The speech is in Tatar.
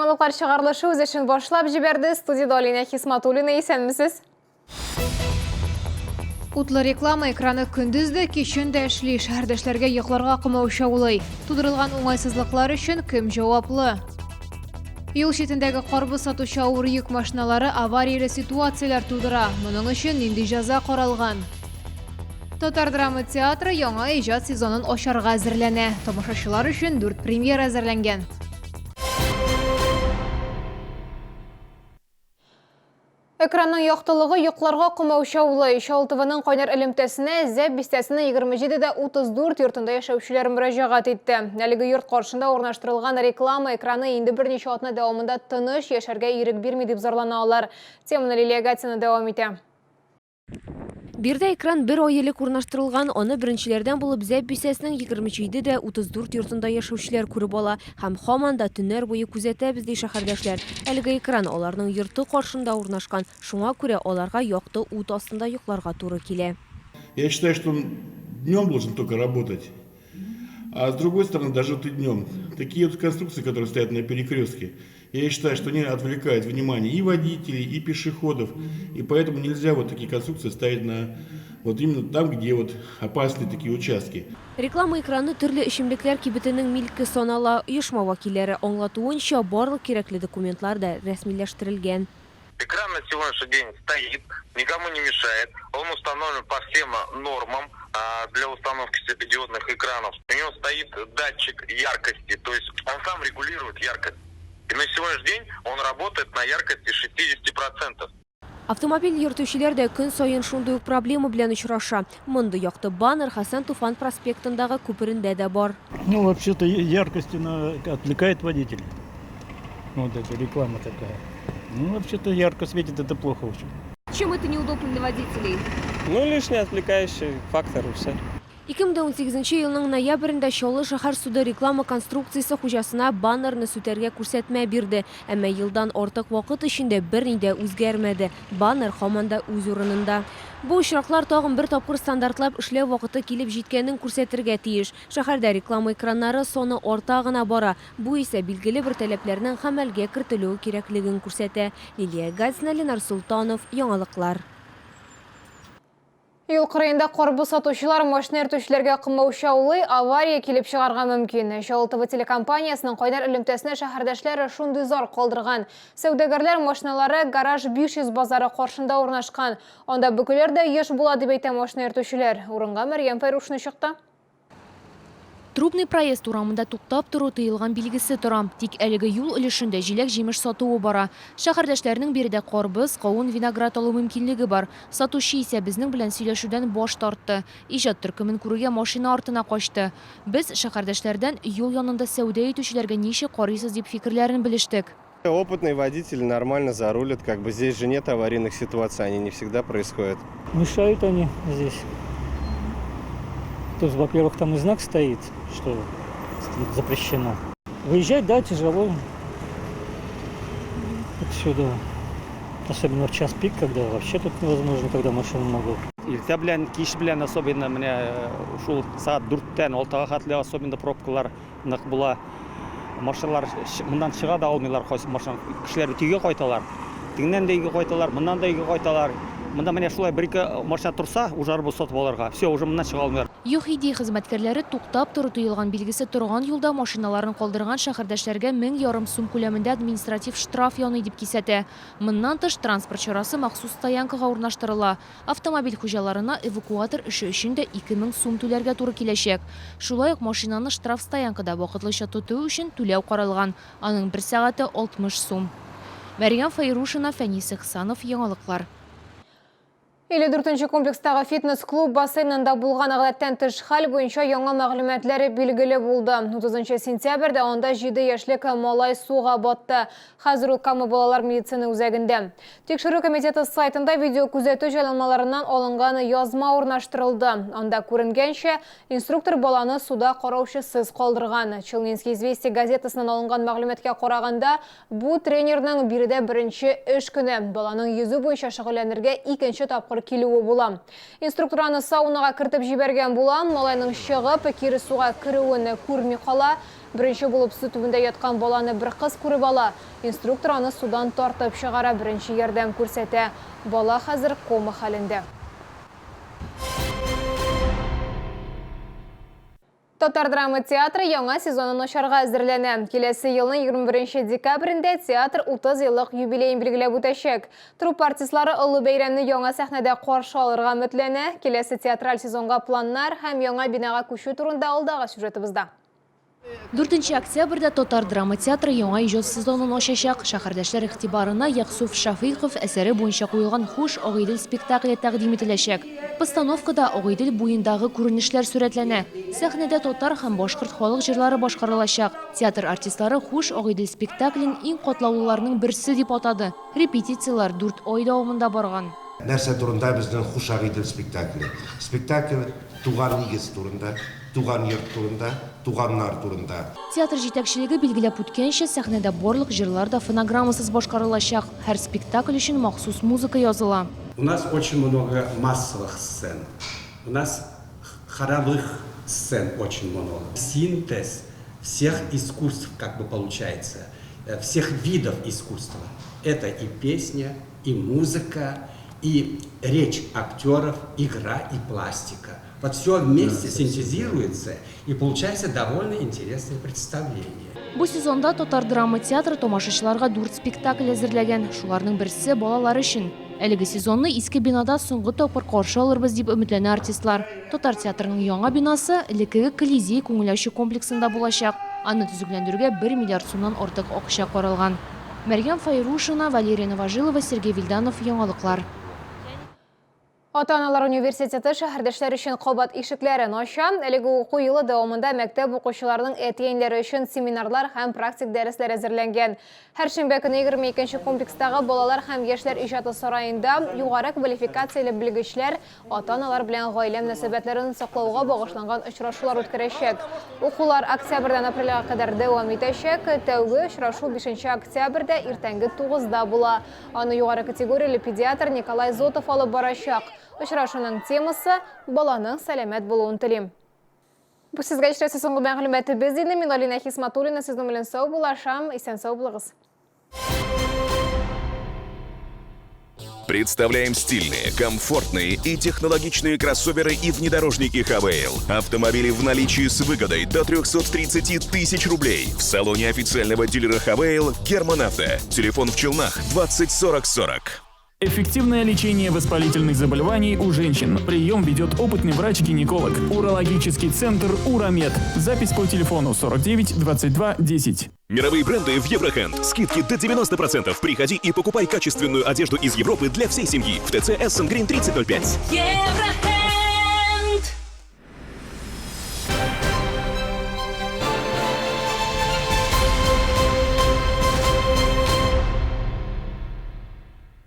Яңалыклар чыгарылышы үз эшен башлап җибәрде. Студиядә Алинә Хисматуллина, исәнмесез. Утлы реклама экраны көндез дә, кичен дә эшли. Шәһәрдәшләргә йокларга комаучаулый. Тудырылган уңайсызлыклар өчен кем җаваплы? Юл читендәге карбыз сатучы авыр йөк машиналары аварияле ситуацияләр тудыра. Моның өчен нинди җәза каралган? Татар драма театры яңа иҗат сезонын ачарга әзерләнә. Тамашачылар өчен дүрт премьера әзерләнгән. Экранның яктылыгы йокларга комаучаулый. Чаллы ТВның кайнар элемтәсенә Зәб бистәсенең 27 дә 34 йортында яшәүчеләр мөрәҗәгать итте. Әлеге йорт каршында урнаштырылган реклама экраны инде берничә атна дәвамында тыныч яшәргә ирек бирми дип зарлана алар. Теманы Лилия Гатина дәвам итә. Биредә экран бер ай элек урнаштырылган, аны беренчеләрдән булып Зәб бистәсенең 27 дә 34 йортында яшәүчеләр күреп ала һәм һаман да төннәр буе күзәтәбез, ди шәһәрдәшләр. Әлеге экран аларның йорты каршында урнашкан, шуңа күрә аларга якты ут астында йокларга туры килә. Я считаю, что он днем должен только работать, а с другой стороны, даже вот и днем. Такие вот конструкции, которые стоят на перекрестке, я считаю, что они отвлекают внимание и водителей, и пешеходов, и поэтому нельзя вот такие конструкции ставить на вот именно там, где вот опасные такие участки. Реклама экраны төрле эчемлекләр кибетенең милке санала. Оешма вәкилләре аңлатуынча, барлык кирәкле документлар да рәсмиләштерелгән. Экран на сегодняшний день стоит, никому не мешает. Он установлен по всем нормам для установки светодиодных экранов. У него стоит датчик яркости, то есть он сам регулирует яркость. И на сегодняшний день он работает на яркости 60%. Автомобиль йөртүчеләр дә көн саен шундый ук проблема белән очраша. Мондый якты баннер Хәсән Туфан проспектындагы күперендә дә бар. Ну, вообще-то яркость она отвлекает водителя. Вот эта реклама такая. Ну, вообще-то ярко светит, это плохо очень. Чем это неудобно для водителей? Ну, лишний отвлекающий фактор и все. 2018 елның ноябрендә Чаллы шәһәр суды реклама конструкциясе хуҗасына баннерны сүтәргә күрсәтмә бирде. Әмма елдан артык вакыт эчендә берни дә үзгәрмәде. Баннер һаман да үз урынында. Бу очраклар тагын бер тапкыр стандартлап эшләү вакыты килеп җиткәнен күрсәтергә тиеш. Шәһәрдә реклама экраннары саны арта гына бара. Бу исә билгеле бер таләпләрнең гамәлгә кертелүе кирәклеген күрсәтә. Лилия Гатина, Ленар Солтанов, Яңалыклар. Юл кырыенда карбыз сатучылар машина йөртүчеләргә комаучаулый, авария килеп чыгарга мөмкин. Чаллы ТВ телекомпаниясенең кайнар элемтәсенә шәһәрдәшләр шундый зар калдырган. Сәүдәгәрләр машиналары Гараж 500 базары каршында урнашкан. Анда бөкеләр дә еш була, дип әйтә машина йөртүчеләр. Урынга Мәрьям Фәйрушина чыкты. Трубный проезд урамында туктап тору тыелган билгесе тора. Тик әлеге юл өлешендә җиләк-җимеш сатуы бара. Шәһәрдәшләрнең биредә карбыз, кавын, виноград алу мөмкинлеге бар. Сатучы исә безнең белән сөйләшүдән баш тартты. Иҗат төркемен күрүгә машина артына качты. Без шәһәрдәшләрдән юл янында сәүдә итүчеләргә ничек карыйсыз дип фикерләрен белештек. Опытный водитель нормально зарулит, как бы здесь же нет аварийных ситуаций, они не всегда происходят. Мешают они здесь. То есть, во-первых, там и знак стоит, что запрещено. Выезжать, да, тяжело отсюда. Особенно в час пик, когда вообще тут невозможно, когда машин много. Иртә белән, кич белән особенно менә шул сәгать дүрттән алтыга хәтле особенно пробкалар нык була. Машиналар моннан чыга да алмыйлар, кайсы машина. Кешеләр бит өйгә кайталар. Тегеннән дә өйгә кайталар, моннан да өйгә кайталар. Монда менә шулай бер-ике машина торса, уже арбуз сатып алырга. Все, уже моннан чыга алмыйлар. ЮХИДИ хезмәткәрләре туктап тору тыелган билгесе торган юлда машиналарын калдырган шәһәрдәшләргә 1500 сум күләмендә административ штраф яный дип кисәтә. Моннан тыш, транспорт чарасы махсус стоянкага урнаштырыла. Автомобиль хуҗаларына эвакуатор эше өчен дә 2000 сум түләргә туры киләчәк. Шулай ук машинаны штрафстоянкада вакытлыча тоту өчен түләү каралган, аның бер сәгате 60 сум. Мәрьям Фәйрушина, Фәнис Ихсанов, Яңалыклар. 54 нче комплекстагы фитнес-клуб бассейнында булган гадәттән тыш хәл буенча яңа мәгълүматлар билгеле булды. 30 сентябрьдә анда 7 яшьлек малай суга батты. Хәзер ул Кама балалар медицина үзәгендә. Тикшерү комитеты сайтында видеокүзәтү җайланмаларыннан алынган язма урнаштырылды. Анда күренгәнчә, инструктор баланы суда караучысыз калдырган. Челнинские известия газетасыннан алынган мәгълүматка караганда, бу тренерның биредә беренче эш көне. Баланың йөзү буенча шөгыльләнергә икенче тапкыр тапкыр килүе була. Инструктор аны саунага кертеп җибәргән була. Малайның чыгып, кире суга керүен күрми кала. Беренче булып су төбендә яткан баланы бер кыз күреп ала. Инструктор аны судан тартып чыгара, беренче ярдәм күрсәтә. Бала хәзер кома хәлендә. Татар драма театры яңа сезонын ачарга әзерләнә. Киләсе елның 21 декабрендә театр 30 еллык юбилеен билгеләп үтәчәк. Труппа артистлары олы бәйрәмне яңа сәхнәдә каршы алырга өметләнә. Киләсе театраль сезонга планнар һәм яңа бинага күчү турында алдагы сюжетыбызда. 4 октябрьдә Татар драма театры яңа иҗат сезонын ачачак. Шәһәрдәшләр игътибарына Ягъсуф Шәфыйков әсәре буенча куелган Хуш, Агыйдел спектакле тәкъдим ителәчәк. Постановкада Агыйдел буендагы күренешләр сурәтләнә. Сәхнәдә татар һәм башкорт халык җырлары башкарылачак. Театр артистлары Хуш, Агыйдел спектаклен иң катлаулыларның берсе дип атады. Репетицияләр дүрт ай дәвамында барган. Нәрсә турында безнең Хуш, Агыйдел спектакле? Спектакль туган нигез турында, туган йорт турында, туганнар турында. Театр җитәкчелеге билгеләп үткәнчә, сәхнәдә барлык җырлар да фонограммасыз башкарылачак. Һәр спектакль өчен махсус музыка языла. У нас очень много массовых сцен. У нас хоровых сцен очень много. Синтез всех искусств как бы получается, всех видов искусства. Это и песня, и музыка, и речь актеров, игра и пластика. Вот все вместе синтезируется, и получается довольно интересное представление. Бу сезонда Татар драма театры тамашачыларга дүрт спектакль әзерләгән. Шуларның берсе балалар өчен. Әлеге сезонны иске бинада соңгы тапкыр каршы алырбыз дип өметләнә артистлар. Татар театрының яңа бинасы элеккеге Колизей күңел ачу комплексында булачак. Аны төзекләндерүгә 1 миллиард сумнан артык акча каралган. Мәрьям Файрушина, Валерия Новожилова, Сергей Вильданов, Яңалыклар. Ата-аналар университеты шәһәрдәшләр өчен кабат ишекләрен ача. Әлеге уку елы дәвамында мәктәп укучыларының әти-әниләре өчен семинарлар һәм практик дәресләр әзерләнгән. Һәр шимбә көне 22 комплекстагы балалар һәм яшьләр иҗаты сараенда югары квалификацияле белгечләр ата-аналар белән гаилә мөнәсәбәтләрен саклауга багышланган очрашулар үткәрәчәк. Укулар октябрьдән апрельгә кадәр дәвам итәчәк. Тәүге очрашу 5 октябрьдә иртәнге 9-да була. Аны югары категорияле педиатр Николай Зотов алып барачак. Очрашуның темасы баланың сәламәт булуын телим. Бу сезгә ишетәсе соңгы мәгълүматыбыз иде. Мин Алина Хисматуллина сезнең белән сау булашам. Исән сау булыгыз. Представляем стильные, комфортные и технологичные кроссоверы и внедорожники Хавейл. Автомобили в наличии с выгодой до 330 тысяч рублей. В салоне официального дилера Хавейл Герман Авто. Телефон в Челнах 20 40 40. Эффективное лечение воспалительных заболеваний у женщин. Прием ведет опытный врач-гинеколог. Урологический центр «Урамед». Запись по телефону 49 22 10. Мировые бренды в Еврохенд. Скидки до 90%. Приходи и покупай качественную одежду из Европы для всей семьи. В ТЦ Эссен Грин 3005. Еврохенд.